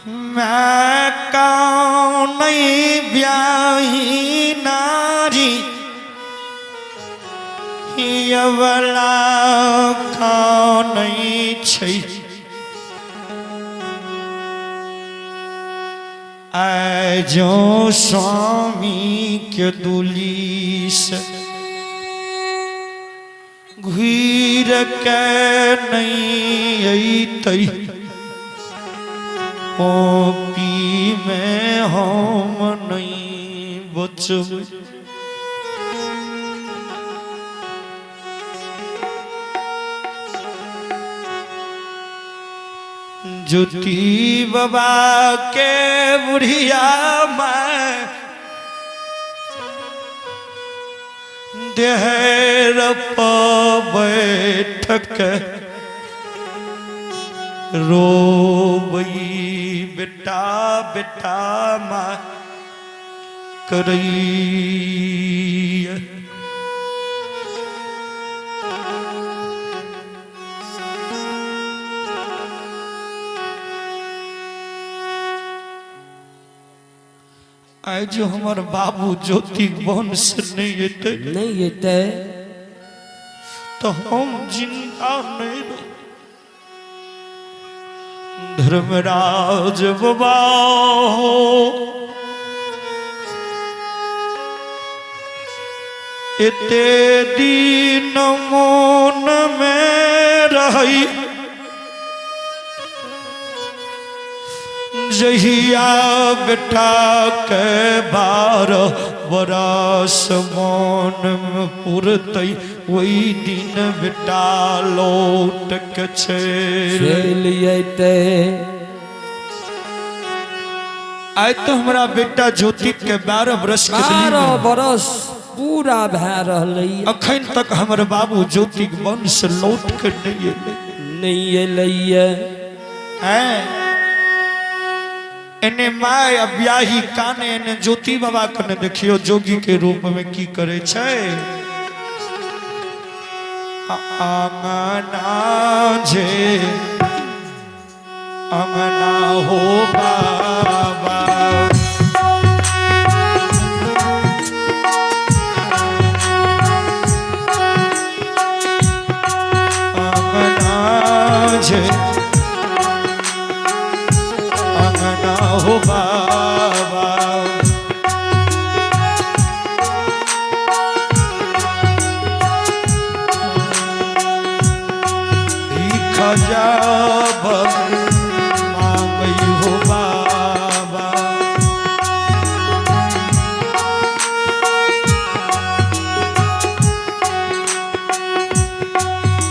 मैं नहीं ब्याही नारी यवला नहीं छै आइ जो स्वामी के दुली से घुर के नहीं अयतै कॉपी में हम नहीं बचबै। ज्योति बाबा के बुढ़िया माय देहर बैठक रोबई बेटा बेटा माँ करई। आइ जो हमर बाबू ज्योति वंश नहीं एतै, नहीं एतै, तो हम जिंदा नहीं रह। धर्मराज बाबा हो एते दिन मोन में रही, जहिया बेटा के 12 बरस मोन में पुरतै, ओहि दिन बेटा लौट के चलि अयतै। आइ तो हमरा बेटा ज्योति के 12 बरस के 12 बरस पूरा भए रहलै, अखन तक हमर बाबू ज्योति वंश लौट के नहीं एलै, नहीं एलैया। हैं एने my आ ब्याही काने, एने ज्योति बाबा कने देखियो जोगी के रूप में की करे छै। आंगना जे अंगना हो बाबा, अंगना जे अंगना हो बाबा, भीख जब मांगई हो बाबा,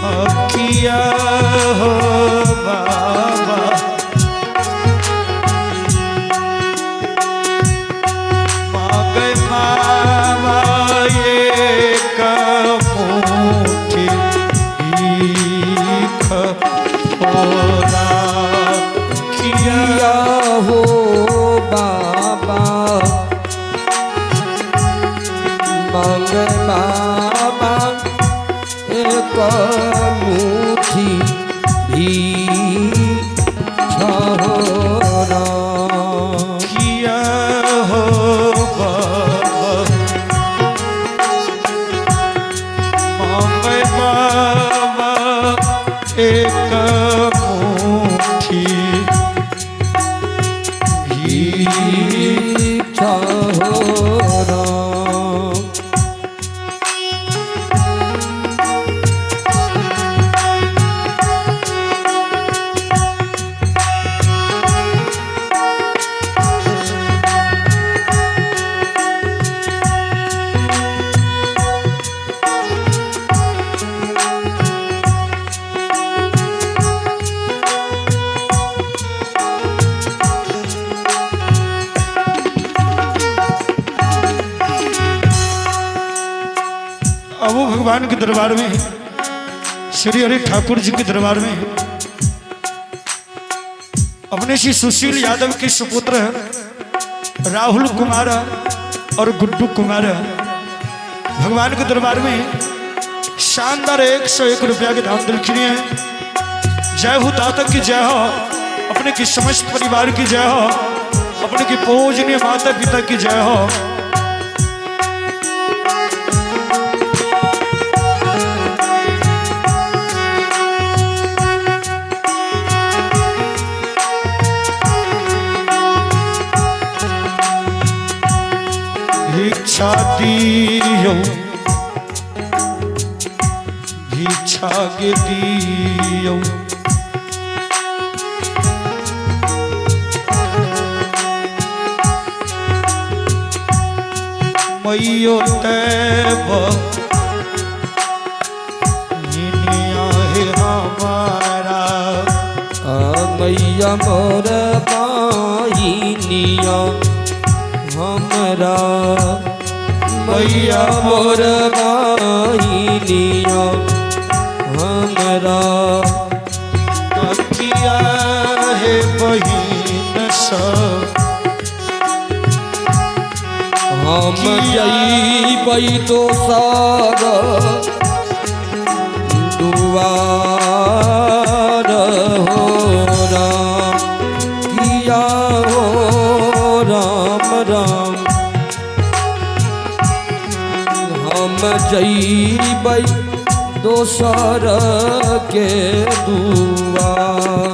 हकिया हो बाबा, मांगे बाबा एक मुट्ठी भीख थोड़ा किया किया हो बाबा, मांग बाबा एक मुट्ठी छोरा। किया हो बाबा, मांगे बाबा एक मुट्ठी भीख छोरा। अब वो भगवान के दरबार में, श्री हरि ठाकुर जी के दरबार में अपने श्री सुशील यादव के सुपुत्र राहुल कुमार और गुड्डू कुमार भगवान के दरबार में शानदार 101 रुपया के दान दक्षिणी है। जय हो दाता की जय हो। अपने की समस्त परिवार की जय हो, अपने की पूजनीय माता पिता की जय हो। भिक्षा दियो, भिक्षा के दियो, मैयो तैब है हमारा। मैया मोर बाहिनिया हमरा, मैया मोर बाहिनिया हमरा। किया है बहिन सब, हम जइबै दोसर दुआर हो राम, किया हो राम राम। हम जइबै दोसर के दुआर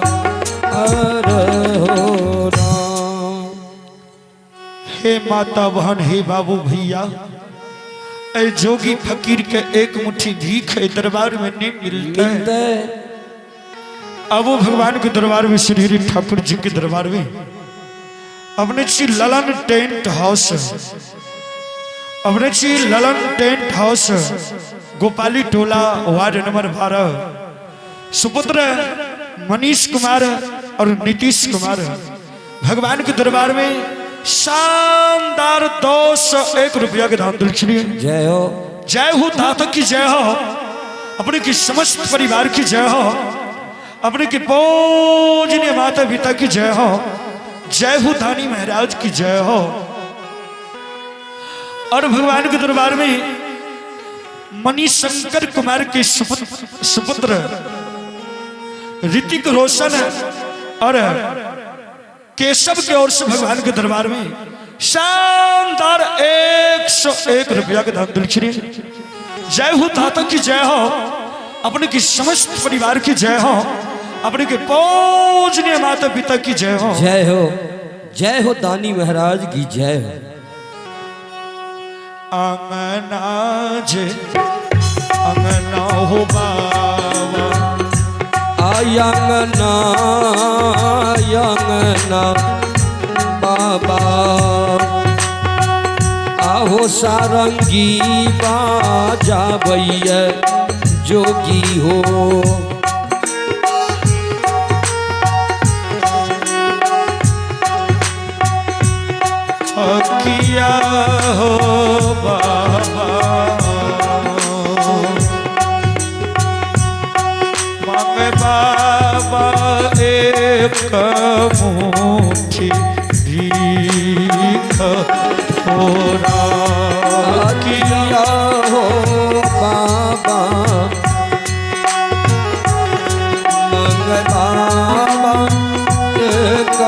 हो राम। हे माता बहन, हे बाबू भैया, ए जोगी फकीर के एक मुट्ठी भीख है दरबार में नहीं मिलता है। मिलते। अब वो भगवान के दरबार में, श्री हरि ठाकुर जी के दरबार में, अपने श्री ललन टेंट हाउस, अपने Shri Lalan tent house, Gopali Tola, ward number 12, सुपुत्र मनीष कुमार और नीतीश कुमार भगवान के दरबार में शानदार 201 रुपया के दान दक्षिणी। जय हो, जय हो दाता की जय हो, अपने की समस्त परिवार की जय हो, अपने की पूजनीय माता पिता की जय हो, जय हो दानी महाराज की जय हो। और भगवान के दरबार में मणिशंकर कुमार के सुपुत्र ऋतिक रोशन और केशव की ओर से भगवान के दरबार में शानदार 101 रुपया के दान दक्षिणी। जय हो दाता की जय हो, अपने की समस्त परिवार की जय हो, अपने के पूजनीय माता पिता की जय हो। जय हो, जय हो दानी महाराज की जय हो। अंगना जे अंगना हो बाबा, आंगना आंगना बाबा, आहो सारंगी बाजा भैया जोगी हो। किया हो बाबा, मांगे बाबा एक मुट्ठी भीख हो राम। किया हो बाबा, मंग बाबा एक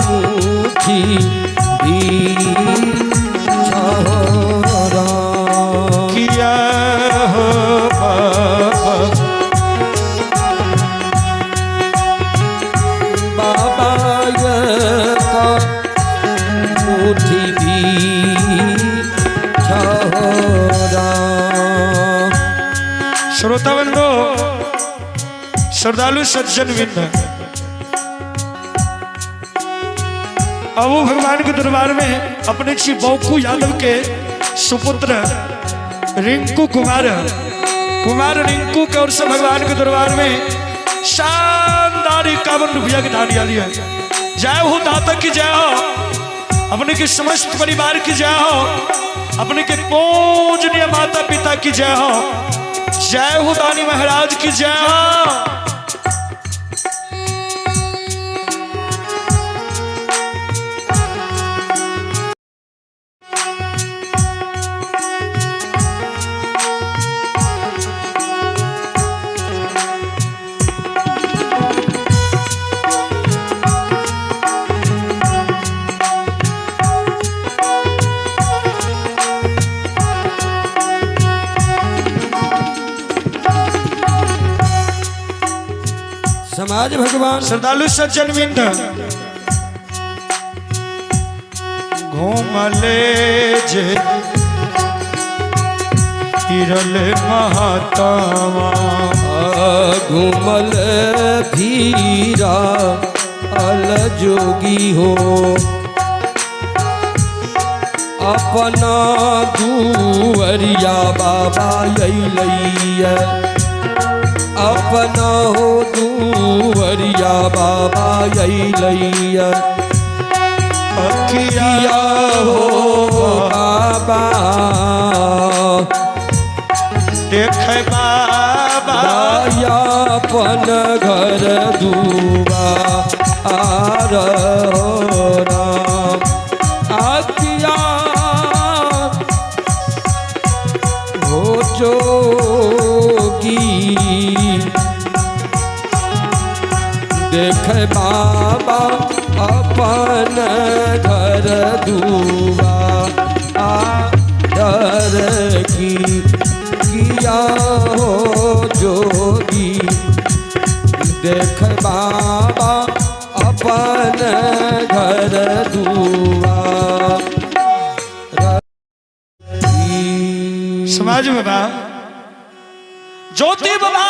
मुट्ठी भीख हो राम। किया हो बाबा, बाबा एक मुट्ठी भीख हो राम। श्रोता बंधु, श्रद्धालु सज्जन बिंद, अब वो भगवान के दरबार में अपने श्री बौकू यादव के सुपुत्र रिंकू कुमार, कुमार रिंकू के ओर से भगवान के दरबार में शानदार 51 रुपया की दान है। जय हो दाता की जय हो, अपने के समस्त परिवार की जय हो, अपने के पूजनीय माता पिता की जय हो, जय हो दानी महाराज की जय हो। समाज भगवान। श्रद्धालु सज्जन बिंद घूमले जे फिरल महात्मा, घूमल भीरा अल जोगी हो, अपना दुअरिया बाबा अइलैया, अपना हो दुअरिया बाबा अइलैया। अखिया किया हो बाबा देख बाबा अपन घर दुआ आर राम। आखिया हो जोगी देख बाबा अपन घर दुआ आर की। किया हो जोगी देख बाबा अपन घर दुआ। समाज बाबा ज्योति बाबा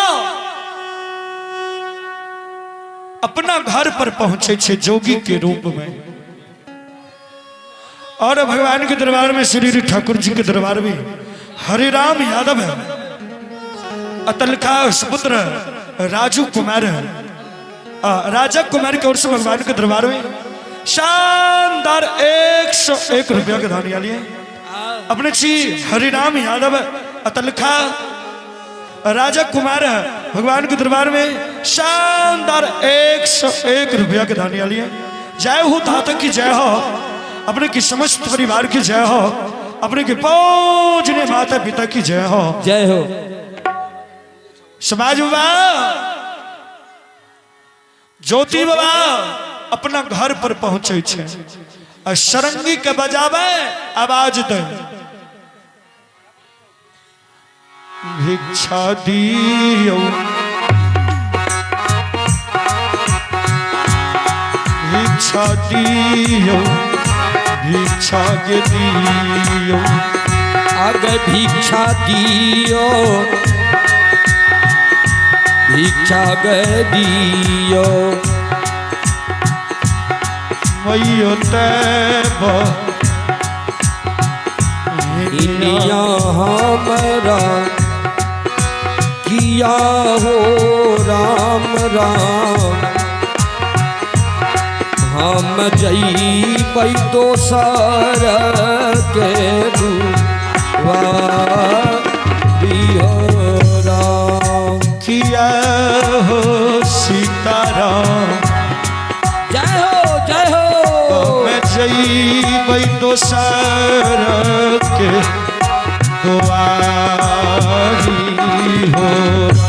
अपना घर पर पहुंचे छे जोगी के रूप में, और भगवान के दरबार में श्री ठाकुर जी के दरबार में हरिराम यादव है, अतल का सुपुत्र राजू कुमार है, राजा कुमार की ओर से भगवान के दरबार में शानदार 101 रुपया के दान लिए। अपने श्री हरिराम यादव अतलखा राजा कुमार है, भगवान के दरबार में शानदार 101 रुपया के दान लिए। जय हो दाता की जय हो, अपने की समस्त परिवार की जय हो, अपने के पूजनीय माता पिता की जय हो। जय हो। समाज बाबा ज्योति बाबा अपना घर पर पहुंचे छे और सरंगी के बजावे आवाज दे, भिक्षा दियो भिक्षा दियो भिक्षा के दियो, अग भिक्षा दियो भिक्षा ग दियो, मैयो तैब इनिया हमरा किया हो राम राम। हम जइबै दोसर के दुआरी हो राम। किया हो सीताराम। जय हो जय हो। मैं जइबै दोसर के दुआरी हो राम।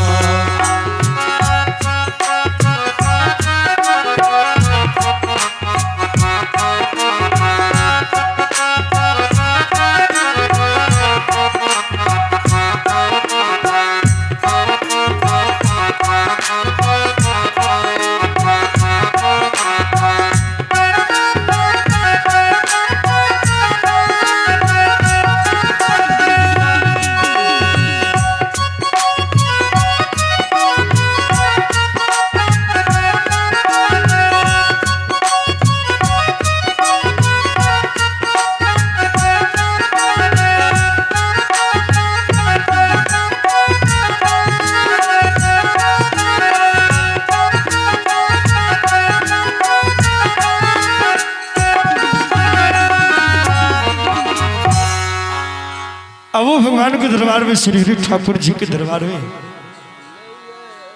अब वो भगवान के दरबार में श्री हरि ठाकुर जी के दरबार में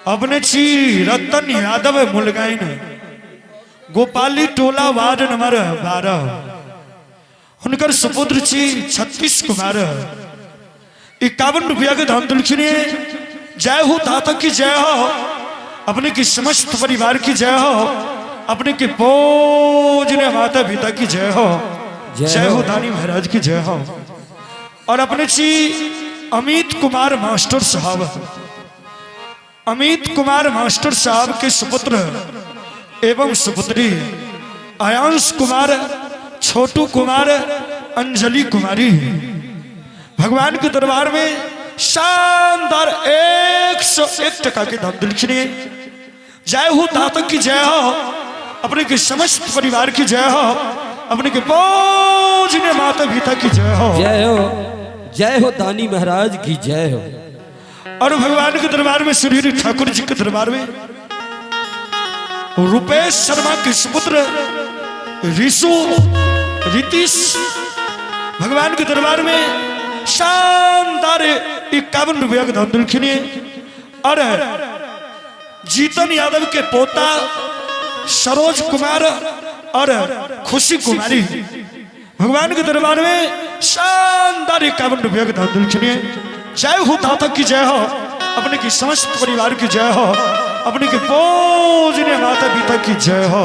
अपने श्री रतन यादव मुलगाइन गोपाली टोला वार्ड नंबर 12 उनकर सुपुत्र श्री 36 कुमार 51 रुपया के धाम तुलसी ने। जय हो दाता की जय हो, अपने की समस्त परिवार की जय हो, अपने के पूजनीय माता पिता की जय हो, जय हो दानी महाराज की जय हो। और अपने श्री अमित कुमार मास्टर साहब अमित कुमार मास्टर साहब के सुपुत्र एवं सुपुत्री आयांश कुमार, छोटू कुमार, अंजलि कुमारी भगवान के दरबार में शानदार 101 टका के दान दक्षिणी। जय हो दातक की जय हो, अपने के समस्त परिवार की जय हो, अपने के पूजनीय माता पिता की जय हो। जय हो, जय हो दानी महाराज की जय हो। और भगवान के दरबार में, श्री ठाकुर जी के दरबार में रुपेश शर्मा के सुपुत्र ऋषु रितीश भगवान के दरबार में शानदार 51 रुपया के दान दक्षिणी। और जीतन यादव के पोता सरोज कुमार और खुशी कुमारी भगवान के दरबार में शानदार 51 रुपया के दान दक्षिणी। जय हो दाता की जय हो, अपने की समस्त परिवार की जय हो, अपने के पूजनीय माता पिता की जय हो।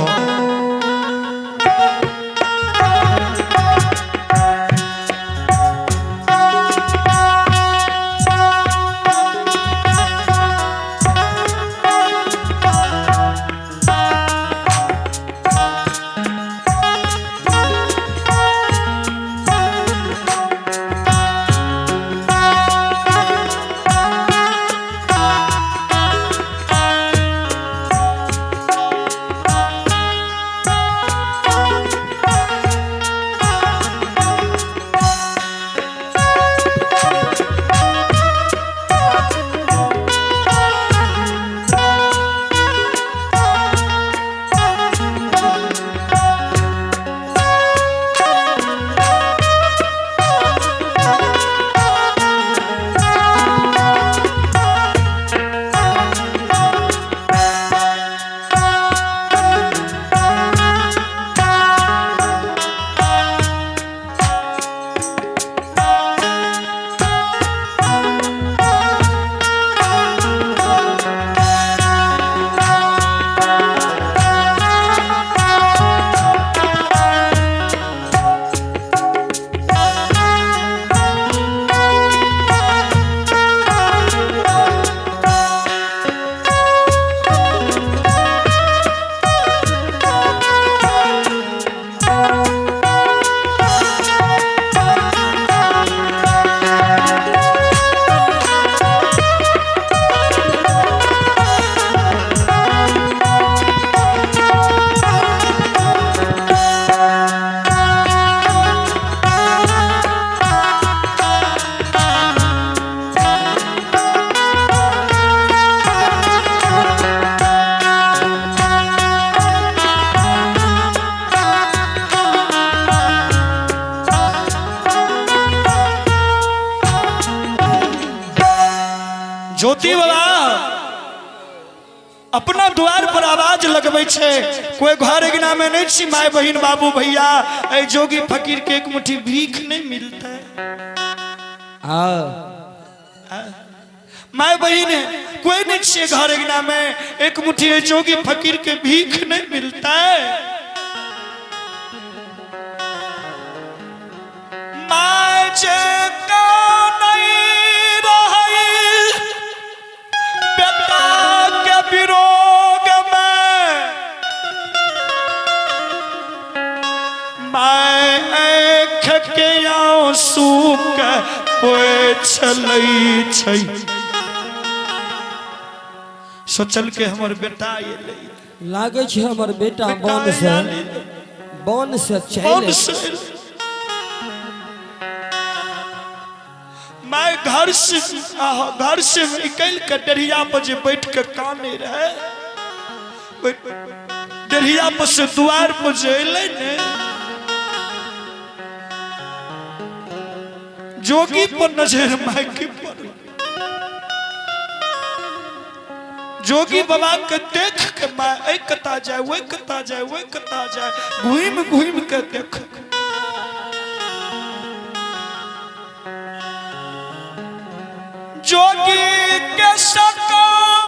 ज्योति बाबा अपना द्वार पर आवाज लगबै छै, कोई घर अंगना में नहीं छी my बहिन बाबू भैया, ऐ जोगी फकीर के एक मुट्ठी भीख नहीं मिलता है। आ my बहिन कोई नहीं छे घर अंगना में, एक मुट्ठी ऐ जोगी फकीर के भीख नहीं मिलता है। My जे का नहीं रही बेटा के विरोग में, मैं आँख के आंसू के पोछलै छै। सोचल के हमर बेटा एलै, लागै छै हमर बेटा वन से, वन से चलि वन से मैं घर से, घर से निकल के डरिया पर जे बैठ के काने रहे, डरिया पर से द्वार पर जे एलै ने, जोगी पर नजर मायके पर, जोगी बाबा के देख के my ऐ कता जाए ओइ कता जाए ओइ कता जाए, घूमि घूमि के देख। जोगी के सकल